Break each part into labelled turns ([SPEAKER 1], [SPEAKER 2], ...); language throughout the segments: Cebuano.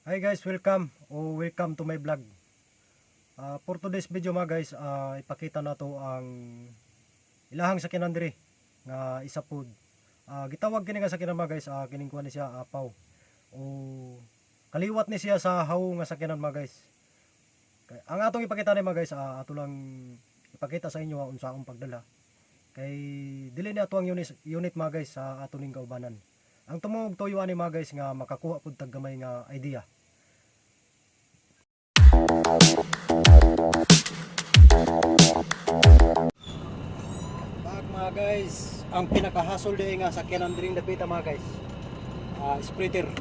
[SPEAKER 1] Hi guys, welcome o welcome to my vlog. For today's video, mga guys, ipakita nato ang ilahang sakyanan diri nga isa pod. Gitawag kini nga sakyanan, mga guys, kining kuan ni siya, apaw. O kaliwat ni siya sa haw nga sakyanan, mga guys. Kay ang atong ipakita ni, mga guys, ato lang ipakita sa inyo ang unsaong pagdala. Kay dili ni ato ang unit, mga guys, sa ato ning kaubanan. Ang tumuog tuyo ani, mga guys, nga makakuha pud tag gamay nga idea. Pag, mga guys, ang pinakahasol di nga sakyanan diring dapita, mga guys. Splitter.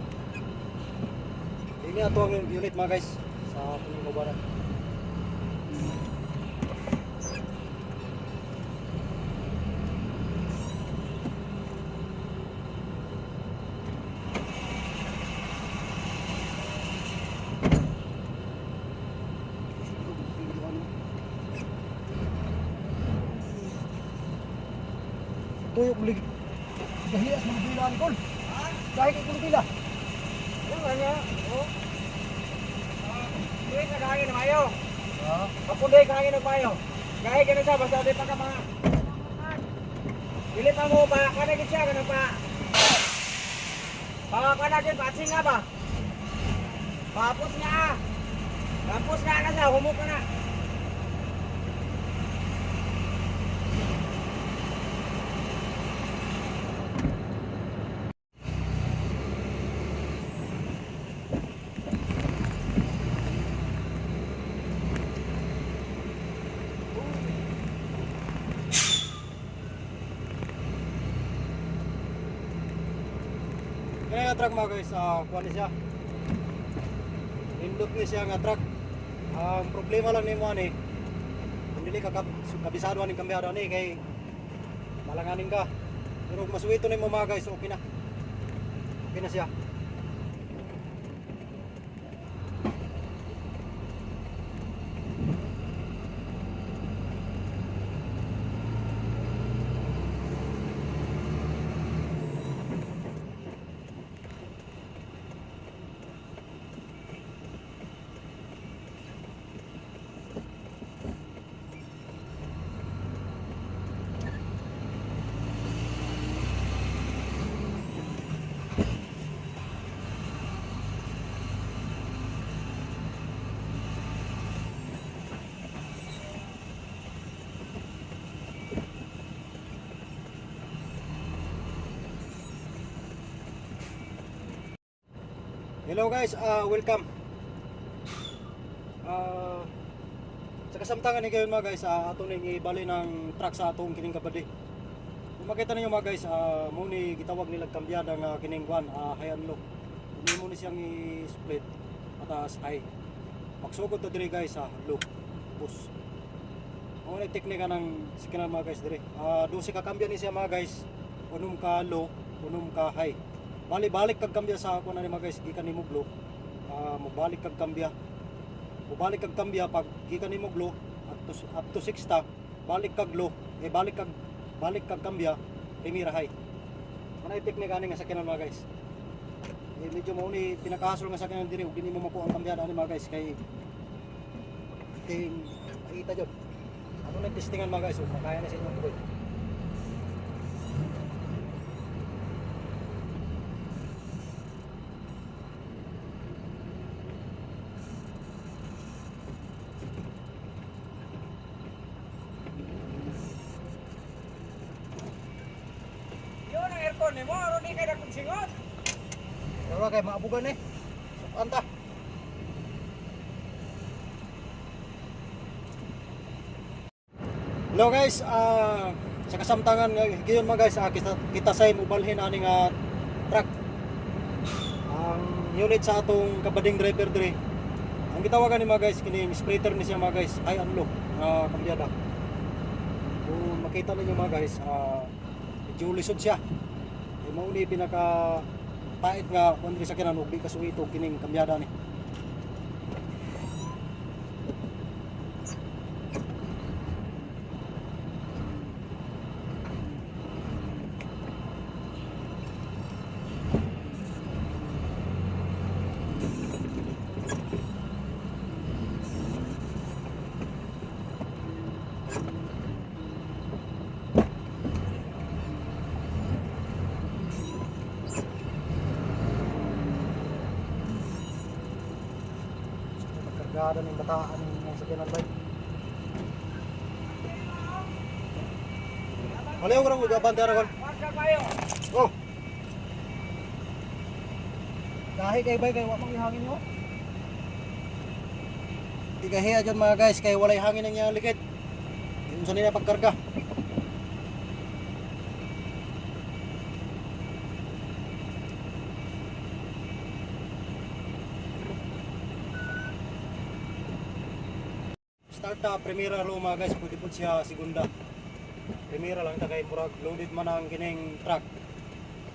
[SPEAKER 1] Ini ato ang unit, mga guys, sa atong kaubanan. Tuyok beli. Gahiyas mga bila ni Kol. Dahil kay Kol bila.
[SPEAKER 2] Ano nga? Oh. Duit na kahangin na mayo.
[SPEAKER 1] Ha?
[SPEAKER 2] Papunday kahangin na mayo. Gahi ka na siya, basta di pa ka mga. Dili pa mo pa, kana gid siya kana pa. Pa kana gid patsi nga ba? Papos nga ah. Tapos nga na siya, humok ka na.
[SPEAKER 1] Kaya nga truck, mga guys, kuha ni siya. Nindot ni siya nga truck. Ang problema lang nimo ani, kung dili ka kabisado aning kambyado ani kay malanganin ka. Pero kung masuwito nimo, mga guys, okay na. Okay na siya. Hello guys, welcome. Sa kasamtangan ni kayon, mga guys, ato ning ibali ng truck sa atong kining kabadi. Kung makita ninyo, mga guys, mo ni gitawag nila kambyada nga kining kwan, high and low. Hindi mo ni siyang i-split pataas high. Magsugod ta diri, guys, sa low. Push. Mao ni teknika ng sikinan, mga guys, diri. 12 ka kambya ni siya, mga guys. Unom ka low, unom ka high. Bali balik kag kambya sa ako na ni, mga guys, gikan nimo low. Mobalik kag kambya. Mobalik kag kambya pag gikan nimo low up to 6 ta, balik kag low, eh balik kag kambya, primera high. Manay teknika ani nga sakyanan, mga guys. Eh, medyo mao ni pinakahasol nga sakyanan diri ug dili mo makuha ang kambyada ani, mga guys, kay kay makita jud. Ato na testingan, mga guys, ug makaya na sa inyong buhay.
[SPEAKER 2] Yun ang aircon nimo, aron di kay dakong singot.
[SPEAKER 1] Pero kay maabugan eh. Sukan ta. Hello guys, sa kasamtangan nga giyon, mga guys, kita say mubalhin ani nga truck. Ang unit sa atong kabading driver diri. Ang gitawagan ni, mga guys, kining splitter ni siya, mga guys, high and low nga kambyada. Kung makita ninyo, mga guys, medyo lisod siya. Eh, mao ni pinaka pait nga kung diri sa kinan ug di kasuwito kining kambyada ni. Kargada ng bataan ng sakyanan bay. Haliw ko rin, abante ra.
[SPEAKER 2] Wag ka kayo.
[SPEAKER 1] Oh. Dahil kay bay kay wa mang hangin mo. Ikahiya dyan mga guys kay walay hangin ang iyang likid. Unsa nila pagkarga. Start na primera low mga guys, pwede po siya segunda. Primera lang ta kay murag loaded man ang kining truck.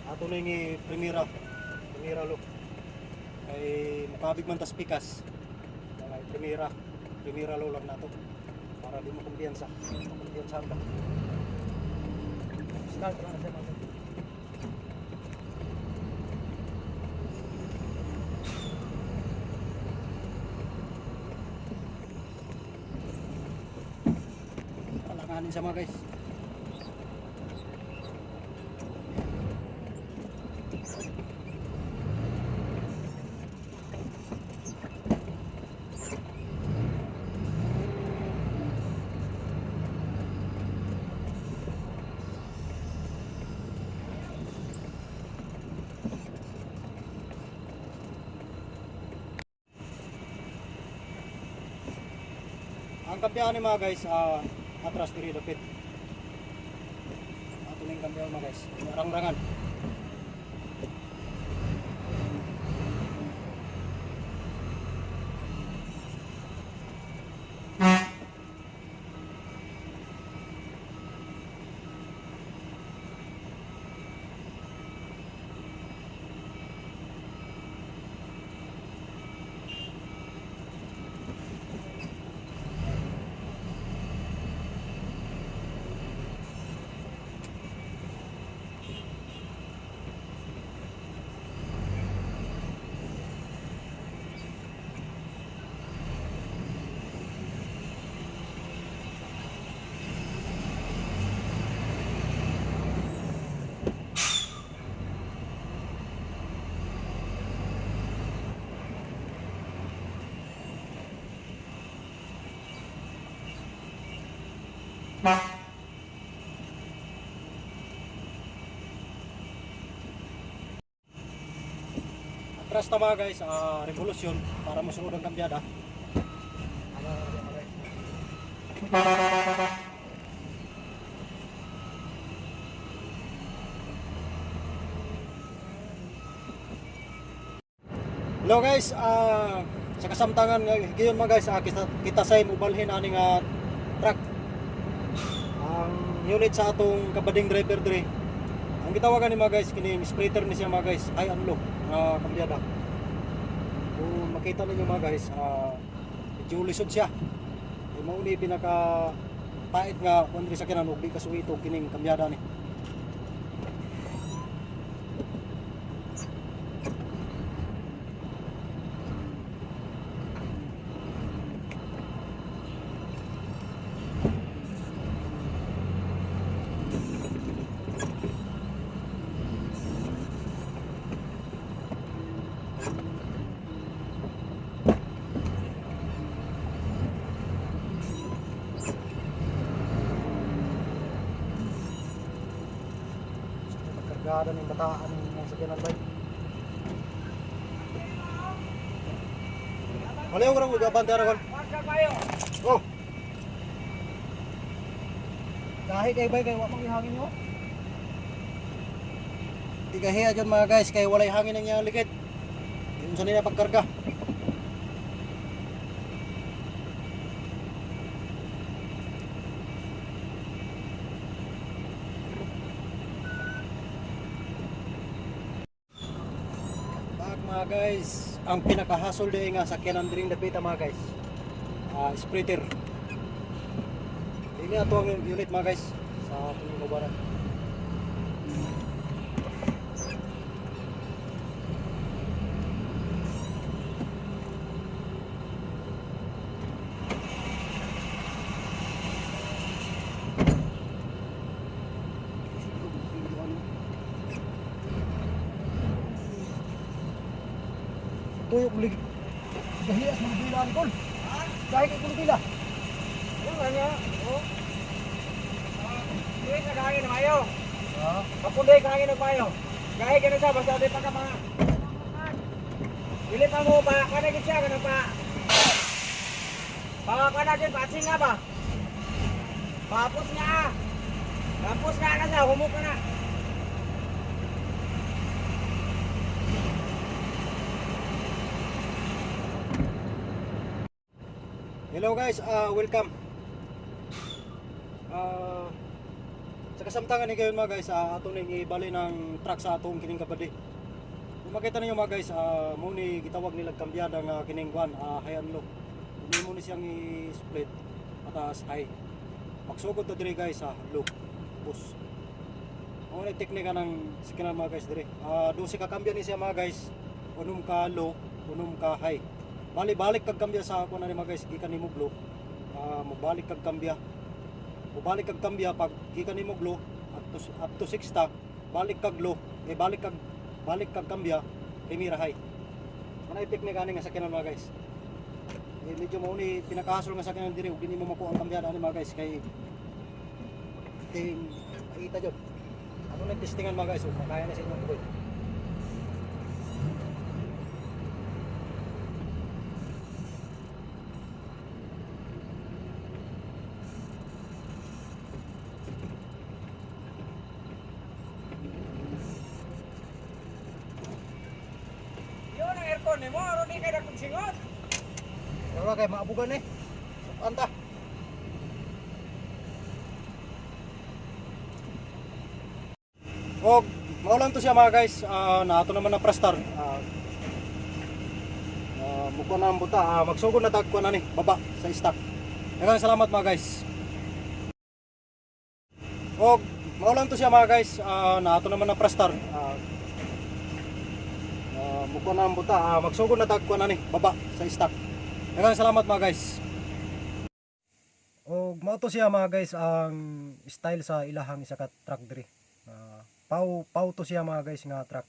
[SPEAKER 1] Ato ning primera, primera low. Kay mukabig man tas pikas. Kay primera, primera low lang nato para di mo kumpiyansa. Kumpiyansa ba? Start na siya mga guys. Alanganin siya mga guys. Ang kampiyan ni mga guys, atras diri dapit. Ato ning kampiyan mga guys, rangrangan. Atras ta mga guys, revolution para mosunod ang kambyada. Hello guys, sa kasamtangan ngayon mga guys, kita say mubalhin ani nga truck. Ang unit sa atong kabading driver diri. Ang gitawagan ni mga guys kining spreader ni siya mga guys, high and low nga kambyada. Kung makita ninyo mga guys, medyo lisod siya. Ay mao ni pinaka pait nga kuan diri sa kinan ug di kasuwito kining kambyada ni. Pagkargada ng bataan ng sakyanan bay. Haliw ko rin, abante ra kon.
[SPEAKER 2] Wag ka kayo.
[SPEAKER 1] Oh. Dahil kay bay kay wa mang hangin mo. Ikahiya dyan mga guys kay walay hangin ang iyang likid. Unsa nila pagkarga. Bag mga guys, ang pinakahasol din nga sakyanan diring dapita mga guys. Spreader. Ini ato ang unit mga guys sa atong kabaran. Tuyok lig. Gahias mga bila ni Kol.
[SPEAKER 2] Ha?
[SPEAKER 1] Gahi kay kulo bila.
[SPEAKER 2] Ano ba niya? Oh. Dili ka hangin mayo.
[SPEAKER 1] Ha?
[SPEAKER 2] Papunday ka hangin og mayo. Gahi ka na sa basta di pa ka mga. Dili pa mo pa kana gid siya kana pa. Pa kana gid patsi nga ba. Papos nga. Ah. Tapos nga na sa humok ka na.
[SPEAKER 1] Hello guys, welcome. Ah, sa kasamtangan ni kayon mga guys, ato ning ibali ng truck sa atong kining kabadi. Kung makita ninyo mga guys, mo ni gitawag nila kambyada nga kining kwan, high and low. Hindi mo ni siyang i-split pataas high. Magsugod ta diri guys sa low. Bus. Mao ni teknika ng sikinan mga guys diri. 12 ka kambya ni siya mga guys. Unom ka low, unom ka high. Bali balik kag kambya sa ako na ni mga guys gikan nimo low. Mobalik kag kambya. Mobalik kag kambya pag gikan nimo low up to 6 ta, balik kag low, eh balik kag kambya, primera high. Ano yung teknika ani nga sakyanan mga guys? Eh, medyo mao ni pinakahasol nga sakyanan diri ug dili mo makuha ang kambya ani mga guys kay ting maita jud. Ano na testingan mga guys, ug makaya na sa inyong buhay.
[SPEAKER 2] Yun ang aircon nimo, aron di kay dakong singot.
[SPEAKER 1] Wala kay maabugan eh. Sukan ta. Og mao lang to siya mga guys. Naato naman na prastar. Mukuha na ang buta. Magsugod na tag kuha na ni baba sa stock. Daghang salamat mga guys. Og mao lang to siya mga guys. Naato naman na prastar. Mukuha na ang buta. Magsugod na tag kuha na ni baba sa stock. Daghang salamat mga guys. Og mao to siya mga guys ang style sa ilahang isa ka truck diri. Pau pau to siya mga guys nga truck.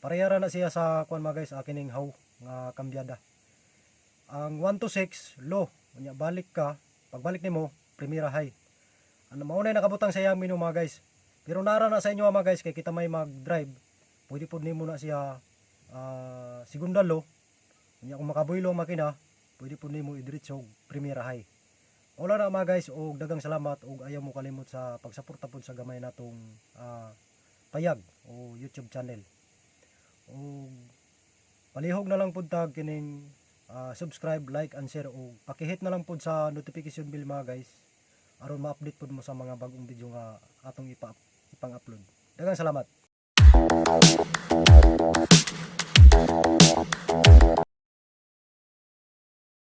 [SPEAKER 1] Parehara na siya sa kuan mga guys akining haw nga kambyada. Ang 1 to 6 low, unya balik ka, pagbalik nimo primera high. Ano mao na nakabutang sa iyang menu mga guys. Pero nara na sa inyo mga guys kay kita may mag-drive. Pwede pud nimo na siya segunda low. Unya kung makabuylo ang makina, pwede pud nimo idiretso og primera high. Wala na mga guys, og dagang salamat og ayaw mo kalimot sa pagsuporta pud sa gamay natong payag o YouTube channel. Og palihog na lang pud tag kining subscribe, like and share og paki-hit na lang pud sa notification bell mga guys aron ma-update pud mo sa mga bagong video nga atong ipang-upload. Daghang salamat.